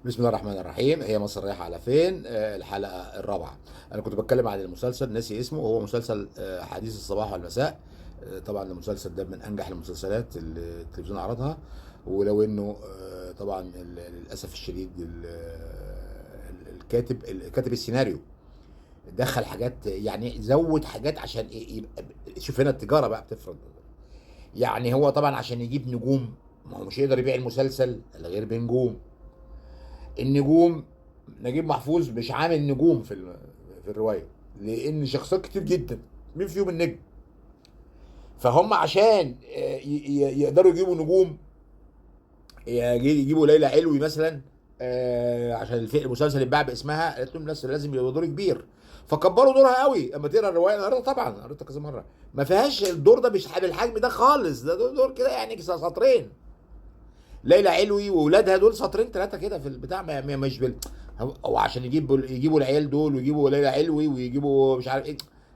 بسم الله الرحمن الرحيم. هي مصر رايحة على فين؟ الحلقة الرابعة. أنا كنت بتكلم عن المسلسل ناسي اسمه، وهو مسلسل حديث الصباح والمساء. طبعا المسلسل ده من أنجح المسلسلات اللي التلفزيون عرضها، ولو إنه طبعا للأسف الشديد الكاتب كاتب السيناريو دخل حاجات، يعني زود حاجات عشان إيه؟ يبقى شوف هنا التجارة بقى بتفرض، يعني هو طبعا عشان يجيب نجوم، ما هو مش يقدر يبيع المسلسل الا غير بنجوم. النجوم نجيب محفوظ مش عامل نجوم في الرواية، لان شخصيات كتير جدا مين فيهم النجم؟ فهم عشان يقدروا يجيبوا نجوم، يجيبوا ليلى علوي مثلا، عشان المسلسل يتباع باسمها، قالت لهم لازم يبقى دور كبير، فكبروا دورها قوي. اما تقرا الرواية انا قريتها طبعا، قريتها كذا مرة، ما فيهاش الدور ده مش بالحجم ده خالص، ده دور كده يعني سطرين. ليلى علوي واولادها دول سطرين ثلاثة كده في البتاع، ما مش بال، او عشان يجيبوا العيال دول ويجيبوا ليلى علوي ويجيبوا مش عارف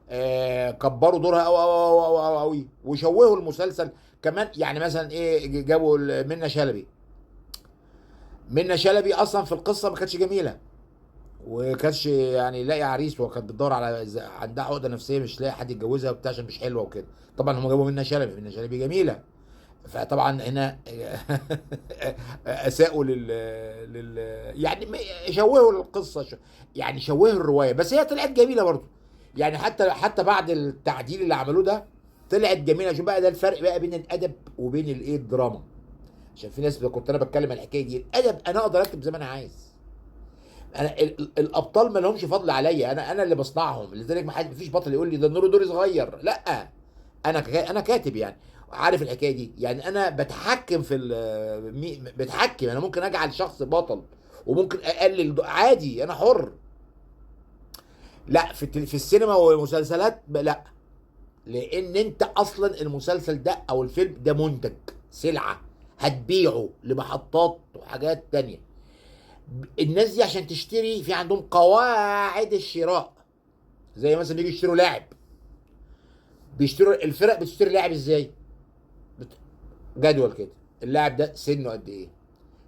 ايه، كبروا دورها قوي قوي قوي قوي قوي وشوهوا المسلسل كمان. يعني مثلا ايه، جابوا منى شلبي. منى شلبي اصلا في القصة ما كانتش جميلة، وكانتش يعني لاقي عريس، وكانت بتدور على عندها عقده نفسية، مش لاقي حد يتجوزها وبتاع عشان مش حلوة وكده. طبعا هم جابوا منى شلبي، منى شلبي جميلة، فطبعا هنا اساءوا لل يعني شوهوا القصة، يعني شوهوا الرواية، بس هي طلعت جميلة برضو. يعني حتى بعد التعديل اللي عملوه ده طلعت جميلة. شوف بقى ده الفرق بقى بين الادب وبين الايه الدراما، عشان في ناس كنت انا بتكلم عن الحكاية دي. الادب انا اقدر اكتب زي ما انا عايز، انا الابطال ما لهمش فضل عليا، انا اللي بصنعهم. لذلك ما حد، مفيش بطل يقول لي ده نور دوري صغير، لا انا كاتب يعني عارف الحكاية دي، يعني انا بتحكم في بتحكم، انا ممكن اجعل شخص بطل وممكن اقلل عادي، انا حر. لا في السينما والمسلسلات لا، لان انت اصلا المسلسل ده او الفيلم ده منتج، سلعه هتبيعه لمحطات وحاجات تانية. الناس دي عشان تشتري في عندهم قواعد الشراء، زي مثلا بيجوا يشتروا لاعب، بيشتروا الفرق بتشتري لاعب ازاي؟ جدول كده، اللاعب ده سنة قد ايه،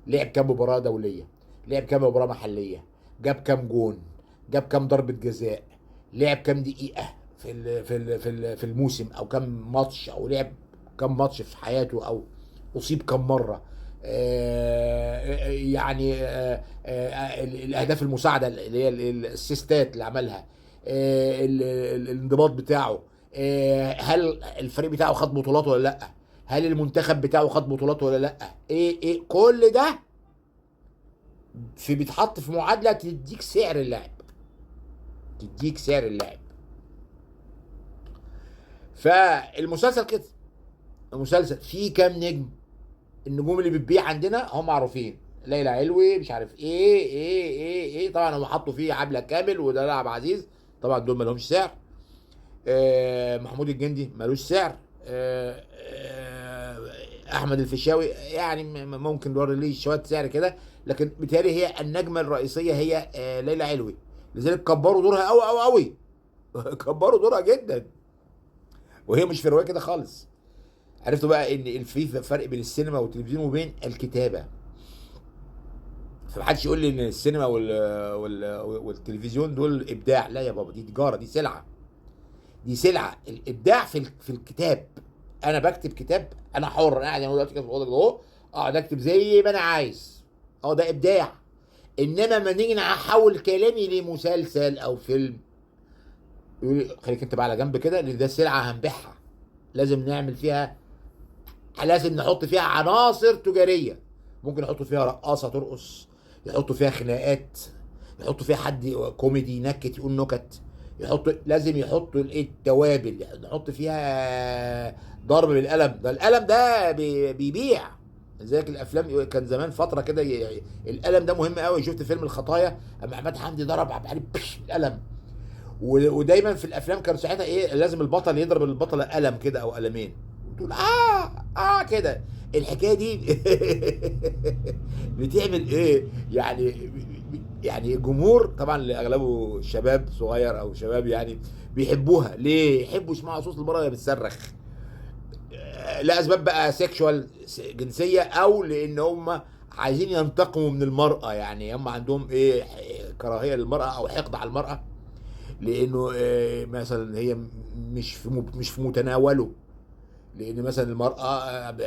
لعب كام مباراة دولية، لعب كام مباراة محليه، جاب كام جون، جاب كام ضربه جزاء، لعب كام دقيقة في الموسم، او كام ماتش، او لعب كام ماتش في حياته، او اصيب كام مرة، الاهداف المساعدة اللي هي الاسيستات اللي عملها، الانضباط بتاعه، هل الفريق بتاعه خد بطولات ولا لا، هل المنتخب بتاعه خد بطولات ولا لا، ايه كل ده بيتحط في معادلة تديك سعر اللاعب، تديك سعر اللاعب. فالمسلسل كده، المسلسل فيه كام نجم، النجوم اللي بتبيع عندنا هم معروفين، ليلى علوي مش عارف ايه ايه ايه ايه، طبعا هم حطوا فيه عبلة كامل ودلال عبد العزيز، طبعا دول ما لهمش سعر، محمود الجندي ملوش سعر، احمد الفيشاوي يعني ممكن دور ليه شوية سعر كده، لكن بالتالي هي النجمة الرئيسية هي ليلى علوي، لذلك كبروا دورها قوي قوي قوي كبروا دورها جدا، وهي مش في الرواية كده خالص. عرفتوا بقى ان في فرق بين السينما والتلفزيون وبين الكتابة، فمحدش يقول لي ان السينما والتلفزيون دول ابداع، لا يا بابا، دي تجارة، دي سلعه، دي سلعه. الابداع في الكتاب، انا بكتب كتاب، انا حر، انا قاعد دلوقتي كده في الاوضة اهو، اقعد اكتب زي ما انا عايز، ده ابداع. انما ما نيجي احول كلامي لمسلسل او فيلم، يقول لي خليك انت بقى على جنب كده، لان ده سلعه هنبيعها، لازم نعمل فيها، لازم نحط فيها عناصر تجارية، ممكن يحطوا فيها رقاصه ترقص، يحطوا فيها خناقات، يحطوا فيها حد كوميدي ينكت يقول نكت، لازم يحطوا الايه التوابل، نحط فيها ضرب بالقلم، ده القلم ده بيبيع. لذلك الافلام كان زمان فترة كده القلم ده مهم قوي. شفت فيلم الخطايا اما عماد حمدي ضرب عبد الحليم بالقلم، ودايما في الافلام كانوا ساعتها ايه، لازم البطل يضرب البطلة قلم كده او قلمين، وتقول كده. الحكاية دي بتعمل ايه يعني الجمهور طبعا اللي اغلبه شباب صغير او شباب يعني بيحبوها. ليه يحبوا يسمعوا صوت المراة وهي بتصرخ؟ لاسباب بقى سيكشوال جنسية، او لان هم عايزين ينتقموا من المرأة. يعني هم عندهم ايه، كراهية للمرأة او حقد على المرأة، لانه مثلا هي مش في متناوله، لان مثلا المرأة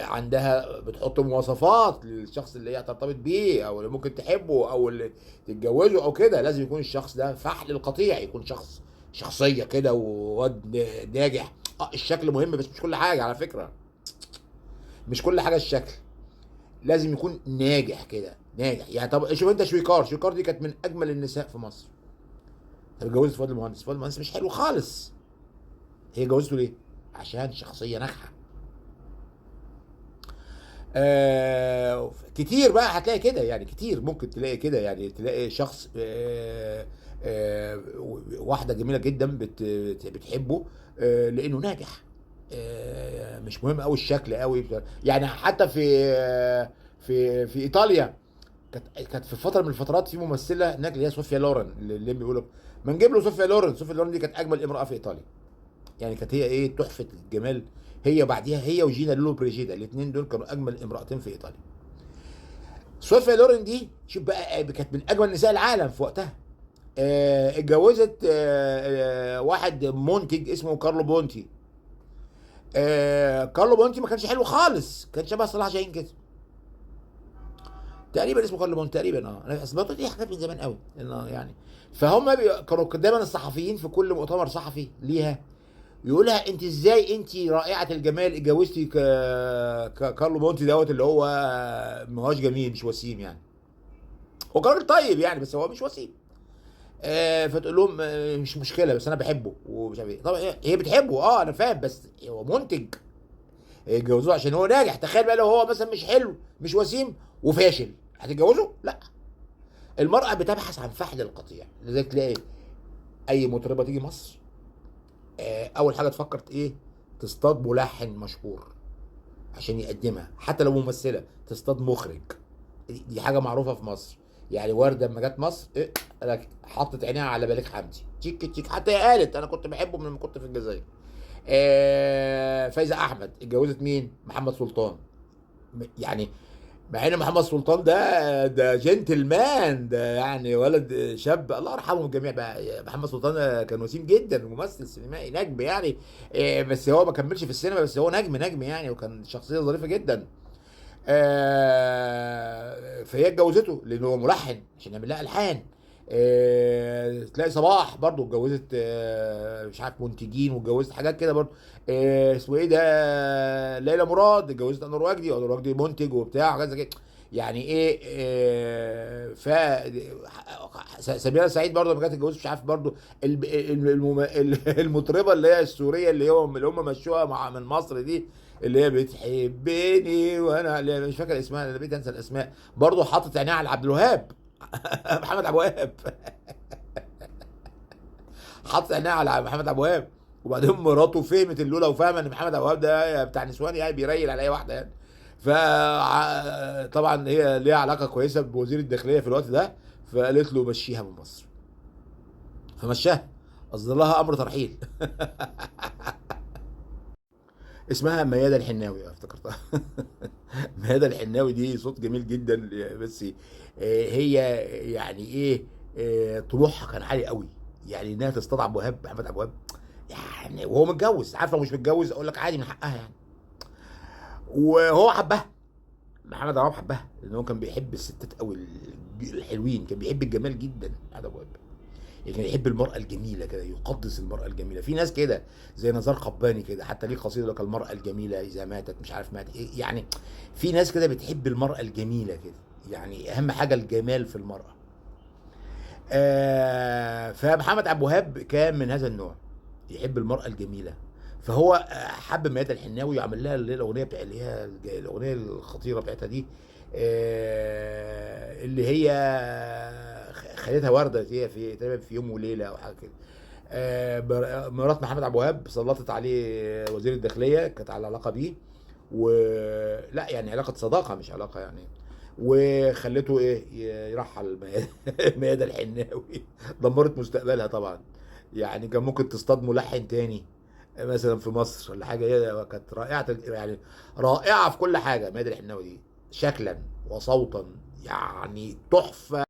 عندها بتحط مواصفات للشخص اللي هي ترتبط بيه او اللي ممكن تحبه او اللي تتجوزه او كده. لازم يكون الشخص ده فحل القطيع، يكون شخص شخصية كده وواد ناجح. الشكل مهم بس مش كل حاجة على فكرة، مش كل حاجة الشكل، لازم يكون ناجح كده، ناجح يعني. طب شوف انت شويكار، شويكار دي كانت من اجمل النساء في مصر. طب اتجوزت فؤاد المهندس، فؤاد المهندس مش حلو خالص، هي اتجوزته ليه؟ عشان شخصية ناجحة. كتير بقى هتلاقي كده يعني، كتير ممكن تلاقي كده يعني، تلاقي شخص واحدة جميلة جدا بتحبه لأنه ناجح. مش مهم قوي الشكل قوي يعني. حتى في ايطاليا كانت في فترة من الفترات في ممثلة هناك اللي هي صوفيا لورن، اللي بيقولوا ما نجيب له صوفيا لورن. صوفيا لورن دي كانت اجمل امراة في ايطاليا يعني، كانت هي ايه، تحفة الجمال. هي بعديها هي وجينا لولو بريجيدا، الاثنين دول كانوا اجمل امراتين في ايطاليا. صوفيا لورن دي شوف بقى، كانت من اجمل نساء العالم في وقتها. اتجوزت واحد منتج اسمه كارلو بونتي. كارلو بونتي ما كانش حلو خالص، كان شبه صلاح جاهين كده تقريبا، اسمه كارلو بونتي تقريبا. انا اصل دي حاجات من زمان قوي يعني. فهم كانوا دايما الصحفيين في كل مؤتمر صحفي ليها يقولها انت ازاي انت رائعة الجمال اتجوزتي كارلو بونتي دوت اللي هو ما هوش جميل، مش وسيم يعني، هو كان راجل طيب يعني بس هو مش وسيم. فتقول لهم مش مشكلة بس انا بحبه ومش عارف ايه. طبعا هي بتحبه، انا فاهم، بس هو منتج، اتجوزوه عشان هو ناجح. تخيل بقى لو هو مثلا مش حلو مش وسيم وفاشل، هتتجوزه؟ لا. المرأة بتبحث عن فحل القطيع. لذلك تلاقي اي مطربة تيجي مصر اول حاجة تفكر ايه؟ تصطاد ملحن مشهور عشان يقدمها، حتى لو ممثلة تصطاد مخرج. دي حاجة معروفة في مصر يعني. وردة لما جت مصر إيه؟ حطت عينيها على بليغ حمدي، تيك تيك، حتى هي قالت انا كنت بحبه من لما كنت في الجزائر. فايزة احمد اتجوزت مين؟ محمد سلطان. يعني مع ان محمد سلطان ده جنتلمان، ده يعني ولد شاب الله يرحمه الجميع بقى. محمد سلطان كان وسيم جدا، ممثل سينمائي نجم يعني، بس هو ما كملش في السينما، بس هو نجم نجم يعني، وكان شخصية ظريفة جدا. فهي اتجوزته لان هو ملحن عشان يعمل لها الحان. تلاقي صباح برضو اتجوزت مش عارف منتجين، واتجوزت حاجات كده برضو. اسمه ايه ده، ليلى مراد اتجوزت انور وجدي، انور وجدي منتج وبتاع حاجات زي كده يعني. ايه ف سميرة سعيد برضو لما كانت اتجوزت مش عارف برضو المطربه اللي هي السورية اللي هو اللي هم مشوها مع من مصر دي، اللي هي بتحبني وانا اللي مش فاكر اسمها، انا بقيت انسى الاسماء، برضو حاطط عينيها على عبد الوهاب محمد عبد الوهاب حاطط عينيها على محمد عبد الوهاب. وبعدين مراته فهمت اللوله وفاهمه ان محمد عبد الوهاب ده بتاع نسوان يعني، بيريل على اي واحدة يعني. فطبعا هي ليها علاقة كويسة بوزير الداخلية في الوقت ده، فقالت له مشيها من مصر، فمشاها، اصدر لها امر ترحيل. اسمها ميادة الحناوي، افتكرتها. ميادة الحناوي دي صوت جميل جدا، بس هي يعني ايه، طموحها كان عالي قوي يعني، انها تصطاد عبد الوهاب، محمد عبد الوهاب يعني، وهو متجوز. عارف لو مش متجوز اقول لك عادي من حقها يعني. وهو حبها، محمد عبد الوهاب حبها، لان هو كان بيحب الستات قوي الحلوين، كان بيحب الجمال جدا محمد عبد الوهاب يعني، كان يحب المرأة الجميلة كده، يقدس المرأة الجميلة. في ناس كده زي نزار قباني كده، حتى ليه قصيدة لك المرأة الجميلة إذا ماتت مش عارف مات إيه يعني. في ناس كده بتحب المرأة الجميلة كده يعني، أهم حاجة الجمال في المرأة. فمحمد عبد الوهاب كان من هذا النوع، يحب المرأة الجميلة. فهو حب ميادة الحناوي وعمل لها اللي هي الأغنية بتاع اللي هي الأغنية الخطيرة بتاعتها دي، اللي هي خليتها وردة، هي في تقريبا في يوم وليلة أو حاجة كده. مرات محمد عبد الوهاب سلطت عليه وزير الداخلية، كانت على علاقة بيه، ولا يعني علاقة صداقة مش علاقة يعني، وخلته ايه يرحل ميادة الحناوي. دمرت مستقبلها طبعا يعني، كان ممكن تصطاد ملحن تاني مثلا في مصر ولا حاجة. هي كانت رائعة يعني، رائعة في كل حاجة ميادة الحناوي دي. شكلا وصوتا، يعني تحفة.